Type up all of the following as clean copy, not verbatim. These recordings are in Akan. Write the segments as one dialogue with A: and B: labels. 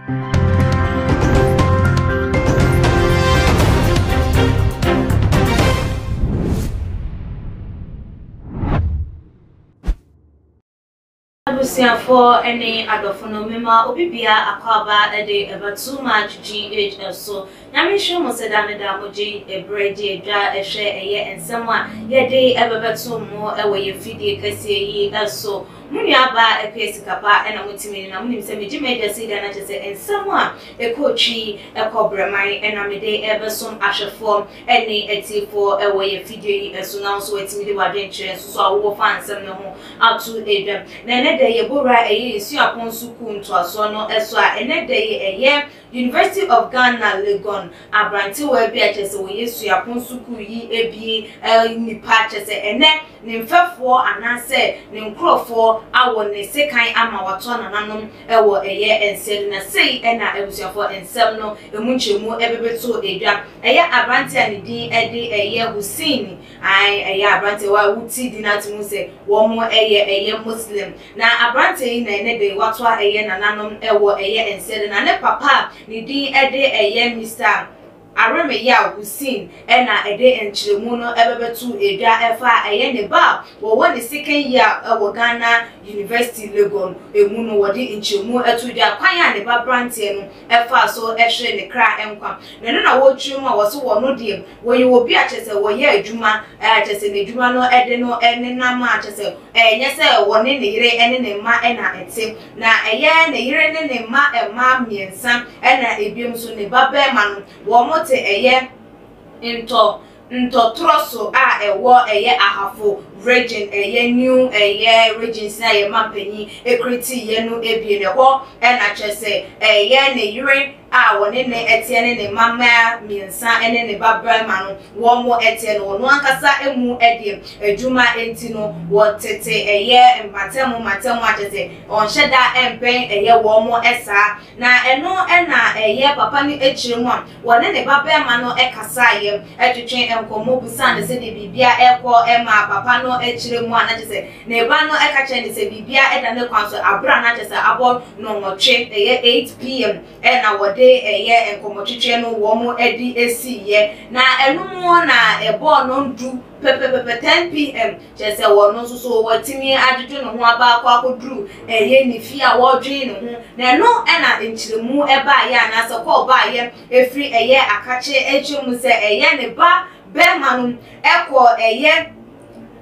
A: Abusuafoɔ ne adɔfo no mema obi bia akwaaba de ɛba too much GH so. Nyame nhyira mo sɛ da ne da mo gye ɛberɛ di adwa hwɛ ɛyɛ nsɛm a yɛde ɛbɛbɛto mo wɔ yɛn fidie kɛseɛ yi so. Mo nua baa Akua Sikapa na mo tumi no na mo nim sɛ megye m'agya sei da na kyerɛ sɛ nsɛm a ɛkɔ twi ɛkɔ brɛman na mede ɛbɛsom ahwɛfoɔ ne atiefoɔ wɔ yɛn fidie yi so na wo nso watumi de w'adwenkyerɛ nso so a wowɔ fa nsɛm no ho ato dwam. Na ɛnɛ da yi yɛbɔ wura ɛyɛ yɛn suapɔn sukuu ntoasoɔ no so a ɛnɛ da yi ɛyɛ University of Ghana Legon aberantewaa bi a kyerɛ sɛ wɔyɛ suapɔn sukuu yi bi nipa kyerɛ sɛ ɛnɛ ne mfɛfoɔ anaasɛ ne nkorɔfoɔ awɔ ne sekan ama watɔ nananom wɔ ɛyɛ nsɛ do na sei na abusuafoɔ nsɛm no ɛmu nkyerɛmu ɛbɛbɛto dwa. Ɛyɛ aberanteɛ a ne din de ɛyɛ Hussein Ae ɛyɛ abranteɛ wa wo ti di na te mu sɛ wɔn ɛyɛ ɛyɛ Muslim na abranteɛ yi na ɛnɛ de watoa ɛyɛ nananom ɛwɔ ɛyɛ nsɛ de na ne papa a ne din ɛde ɛyɛ Mister Aremeyaw Hussein ɛna ɛde nkyerɛmu no ɛbɛbɛto edwa ɛfa ɛyɛ ne ba a wɔwɔ ne second year ɛwɔ Ghana University Legon ɛmu no wɔde nkyerɛmu ɛto dwa kwan a ne ba branteɛ no ɛfaa so ɛhwere ne kra nkwa na ɛno na wɔrekyerɛ mu a wɔse wɔno deɛ Wɔyɛ obi a kyerɛ sɛ wɔyɛ adwuma a kyerɛ sɛ n'adwuma no de no nenam a kyerɛ sɛ ɛnyɛ sɛ wɔne ne yere ne ne mma na ɛte. Na ɛyɛ ne yere ne ne mma mmaa mmiɛnsa ɛna ebiom nso ne ba barima no wɔn te ɛyɛ ntɔ ntɔtorɔ so a ɛwɔ ɛyɛ Ahafo region ɛyɛ new ɛyɛ regions no a yɛn mampanyin ɛkretiiɛ no ebien ɛhɔ ɛna kyerɛ sɛ ɛyɛ ne yere a wɔne no teɛ ne ne mma mmaa mmiɛnsa ne ne ba barima no wɔn teɛ no, ɔno ankasa mu deɛ adwuma nti no wɔtete ɛyɛ mpatamu mpatamu a kyerɛ sɛ ɔnhyɛ da mpɛn ɛyɛ wɔn saa. Na ɛno na ɛyɛ papa no akyire mu a wɔne ne ba barima no kasaeɛ twetwe nkɔmmɔ bisaa no sɛdeɛ biribiara rekɔ maa papa no kyerɛ mu a na kyerɛ sɛ ne ba no ka kyerɛɛ no sɛ biribiara da ne kwan so aberɛ a na kyerɛ sɛ abɔ nnɔnwɔtwe, ɛyɛ 8 pm, na wɔde ɛyɛ nkɔmmɔtwetwe no wɔn de siiɛ. Na ɛno mu na ɛbɔɔ nnɔndu pɛpɛpɛpɛ, 10 pm, kyerɛ sɛ wɔn nso so wɔatumi adwedwe ne ho aba akɔ akɔduru ɛyɛ ne fie a wɔredwene ne ho. Na ɛno na nkyerɛmu baeɛ anaasɛ kɔɔ baeɛ ɛfiri ɛyɛ akakye nkyerɛmu sɛ ɛyɛ ne ba bɛrima no kɔ ɛyɛ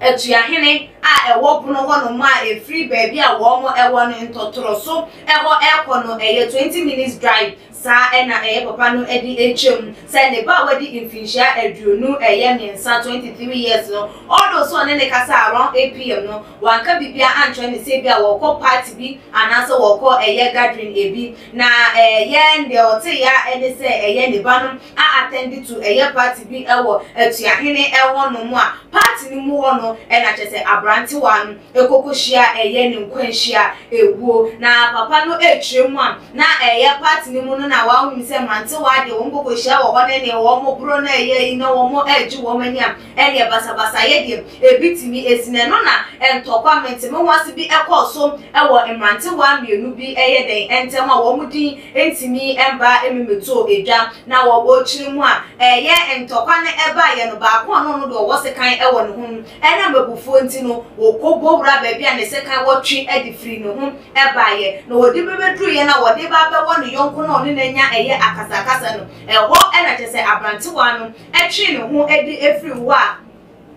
A: Atuahene a ɛwɔ Bono hɔnom a ɛfiri baabi a wɔn wɔ no ntɔtorɔso hɔ rekɔ no ɛyɛ 20 minutes drive. Saa na ɛyɛ papa no de retwam sɛ ne ba a wadi mfinhyia aduonu ɛyɛ mmiɛnsa, 23 years, no, although sɛ ɔne no kasaa around 8 pm no, wanka biribiara ankyerɛ no sɛ ebia wɔrekɔ party bi anaasɛ wɔrekɔ ɛyɛ gathering bi. Na ɛyɛ deɛ ɔteeɛ ara ne sɛ ɛyɛ ne ba no a attend to ɛyɛ party bi wɔ Atuahene hɔ nom a party no mu hɔ no na kyerɛ sɛ abrantewa no kɔ kɔ hyia ɛyɛ ne nkwanhyia ɛwuo na papa no ɛrekyerɛ mu a na ɛyɛ party no mu no na wɔn sɛ mmerantewa deɛ wɔn kɔ kɔ hyia wɔ hɔ ne neɛ wɔn boro na ɛyɛ yi na wɔn ɛregye wɔn ani a ɛneɛ basabasayɛ deɛ ebi tumi esi na ɛno na ntɔkwa mentemehoase bi ɛkɔɔ so wɔ mmerantewa mmienu bi ɛyɛ dɛn ntɛm a wɔn din ntumi mma mmɛtoo dwa, na wɔ ɔkyiri mu a ɛyɛ ntɔkwa no baeɛ no, baako a na ɔno deɛ ɔwɔ sekan wɔ ne ho no, ɛnam abufuo nti no, ɔkɔbɔ wuraa baabi a ne sekan wɔ twe de firii ne ho baeɛ, na ɔde bɛbɛduruiɛ no a ɔde reba abɛwɔ ne yɔnko no a ɔne no anya ɛyɛ akasakasa no, ɛhɔ na kyerɛ sɛ aberantewaa no twee ne ho de firii hɔ a.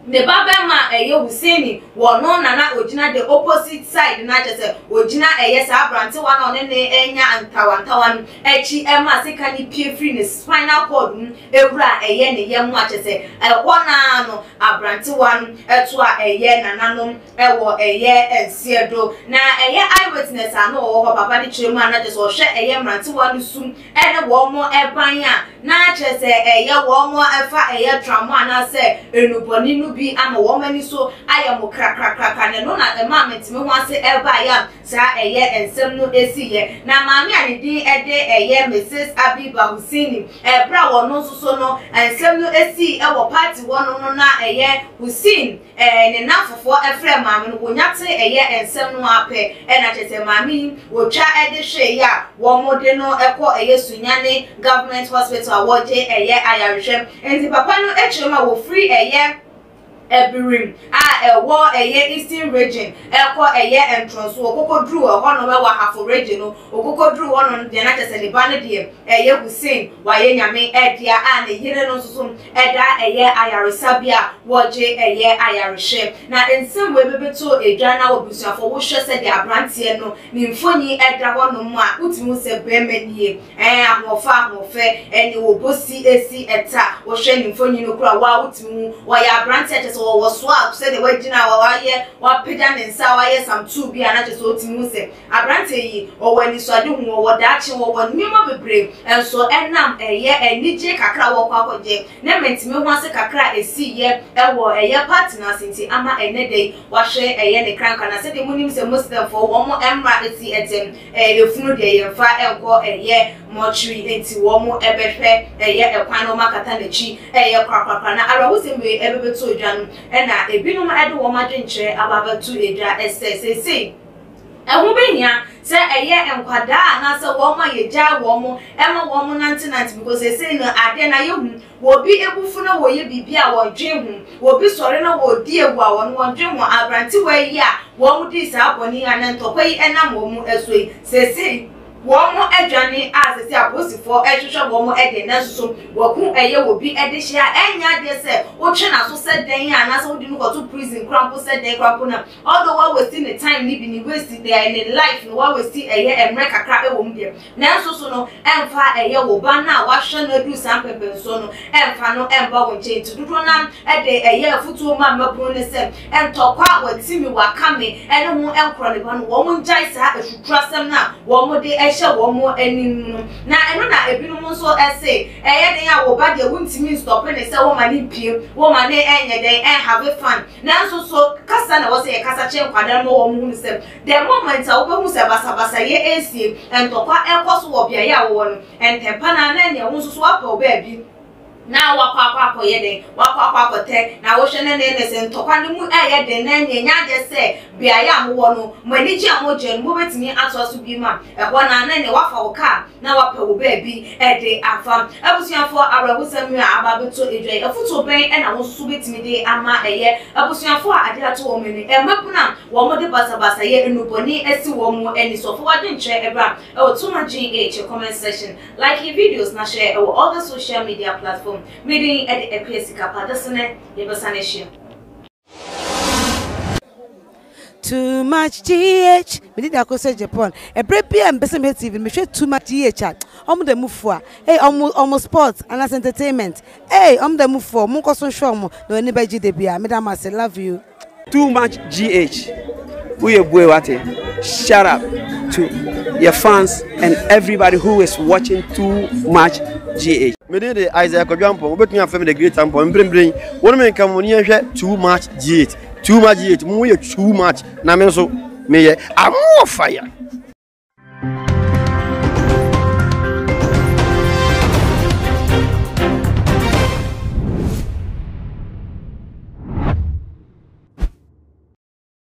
A: Ne ba bɛrima a ɛyɛ Hussaini wɔ no na na ogyina the opposite side no kyerɛ sɛ ogyina ɛyɛ saa abrantewa no a ɔne no renya ntawantawa no akyi ɛma sekan no pue firi ne spinal cord mu ɛwura ɛyɛ ne yam a kyerɛ sɛ ɛhɔ no ara no abrantewa no ɛtoa ɛyɛ nananom ɛwɔ ɛyɛ nseɛ do na ɛyɛ eye witness a na ɔwɔ hɔ papa no kyerɛ mu a na kyerɛ sɛ ɔhwɛ ɛyɛ mmerantewa no su ɛne wɔn ban a na kyerɛ sɛ ɛyɛ wɔn ɛfa ɛyɛ tramɔ anaasɛ nnubɔne no bi ama wɔn ani so ayɛ mo krakrakrakra na ɛno na ɛmaa mente-me-ho-ase ɛbaeɛ a saa ɛyɛ nsɛm no siiɛ. Na maame a ne din de ɛyɛ Mrs. Abiba Husini, ɛberɛ a wɔno nso so no nsɛm no sii wɔ party hɔ nom no na ɛyɛ Hussein ne nnamfofoɔ frɛɛ maame no, wɔnya tee ɛyɛ nsɛm no ara pɛ na kyerɛ sɛ maame yi wɔtwa de hweeɛ a wɔde no kɔ ɛyɛ Sunyani Government Hospital a wɔgye ɛyɛ ayarehwɛ. Nti papa no kyerɛ mu a wɔfiri ɛyɛ Abirim a ɛwɔ ɛyɛ Eastern Region ɛkɔ ɛyɛ Ntrɔnso, wɔkɔkɔduruu ɛhɔnom ɛwɔ Ahafo Region no, wɔkɔkɔduruu hɔnom deɛ na kyerɛ sɛ ne ba no deɛ ɛyɛ Hussein wayɛ Nyame ɛdea a ne yere no nso so ɛda ɛyɛ ayaresabea a wɔgye ɛyɛ ayarehwɛ. Na nsɛm wei bɛbɛtɔ edwa na abusuafoɔ wohwɛ sɛdeɛ abranteɛ no ne mfoni ɛda hɔnom a wotumi hu sɛ bɛɛma nie. Ɛɛ ahoɔfɛ ahoɔfɛ ɛne wɔ si esi ɛta wɔhwɛ ne mfonyin no kora waa wotumi hu wɔyɛ aberante a kyerɛ sɛ wɔwɔ so a sɛdeɛ wagyina a wayɛ wapagya ne nsa a wayɛ some two bi a na kyerɛ sɛ wotumi hu sɛ aberante yi ɔwɔ anisoade hu ɔwɔ daakye ɔwɔ nneɛma bebree nso ɛnam ɛyɛ anigye kakra a wɔkɔ akɔgye ne mentumi ho ase kakra a esi yɛ ɛwɔ ɛyɛ party no ase nti ama ɛnɛ da yi wahwɛ ɛyɛ ne krankra na sɛdeɛ munim sɛ Muslimfoɔ wɔn mmra esi ɛtɛm Efunu deɛ yɛnfa nkɔ ɛyɛ mortuary enti wɔn bɛhwɛ ɛyɛ ɛkwan na wɔn akata n'akyi ɛyɛ korakorakora na awerɛhosɛm wei ɛbɛbɛto dwa no ɛna ebinom ɛde wɔn adwenkyerɛ aba abɛto dwa ɛsɛ seesei ɛho bɛhia sɛ ɛyɛ nkwadaa anaasɛ wɔn a yɛgyaa wɔn ɛma wɔn nantenante because seesei no adeɛ no ayɛ hu. Obi abufu na wɔyɛ biribi a wɔndwen ho, obi sɔre na wɔredi awu a wɔn wɔndwen ho, aberantewa yi a wɔn dii saa bɔne yi anaa ntɔkwa yi nam wɔn so yi, seesei wɔn adwane a seesei apolisifoɔ rehwehwɛ wɔn deɛ nanso so wɔko ɛyɛ obi de hyɛ a ɛnyɛ adeɛ sɛ wotwe n'aso sɛ dɛn anaasɛ wode no kɔto prison koraa mpo sɛ dɛn koraa mpo na although wa waste ne time ne bi ne waste ne life no wa waste ɛyɛ mmerɛ kakra ɛwɔ mu deɛ Nanso so no ɛmfa ɛyɛ wo ba no a woahwɛ no aduru saa mpɛnpɛnsoɔ no ɛmfa no ɛmba wo nkyɛn nti dodoɔ no ara de ɛyɛ afotuo ma mmabunu no sɛ ntɔkwa a wati me waka me ɛne ho nkorɔ ne ba no wɔn ngyae saa asuturasɛm no a wɔn de ɛhyɛ wɔn anim no na ɛno na ebinom nso ɛse ɛyɛ den a wo ba deɛ wontumi nstɔpe ne sɛ woma ne mpie woma ne ɛnyɛ dɛn ɛnhave fun nanso so kasa na ɛwɔ sɛ yɛkasa kyerɛ nkwadaa no ma wɔn hunu sɛ The moment a wobɛhu sɛ basabasayɛ resie, ntɔkwa rekɔ so wɔ beaeɛ a wowɔ no, ntɛmpa no ara na ɛnneɛ wo nso so woapɛ wo baabi na woakɔ akɔ akɔyɛ dɛn, woakɔ akɔ akɔtɛ, na wohwɛ na ɛnneɛ sɛ ntɔkwa no mu reyɛ den na ɛnneɛ ɛnyɛ adeɛ sɛ beaeɛ a mowɔ no, mo anigye a mogye no mobɛtumi atoa so bio a, ɛhɔ no ara na ɛnneɛ woafa wo kaa na woapɛ wo baabi de afa. Abusuafoɔ, awerɛhosɛm yi a aba abɛtɔ dwa yi, afotuo bɛn na wo nso so wobɛtumi de ama ɛyɛ abusuafoɔ a adeɛ ato wɔn ani, mmabunu a wɔde basabasayɛ, nnubɔne asi wɔn ani so? Fa w'adwenkyerɛ bra wɔ Too Much GH comment section, like yɛn videos na share wɔ all the social media platform. Me din de Akua Sikapa, Dasene, yɛbɛsan ahyia.
B: Too much GH Me din de Akosua Japan Ɛberɛ biara a mepɛ sɛ mehwɛ TV no mehwɛ Too much GH a Ɔmo da mu fua Ei ɔmo ɔmo sports anaasɛ entertainment Ei ɔmo da mu fua o Monkɔ so nhwɛ ɔmo na w'ani bɛgye da biara Meda mo ase love you.
C: Too much GH woyɛ bue wate shut up to your fans and everybody who is watching too much GH.
D: Me din de Isaiah Kwadwo Ampong, wobɛtumi afrɛ me The Great Ampong. Mprempren, wo ne me nka mo ni yɛnhwɛ Too Much GH. Too Much GH, mo yɛ too much, na me nso meyɛ I'm more fire.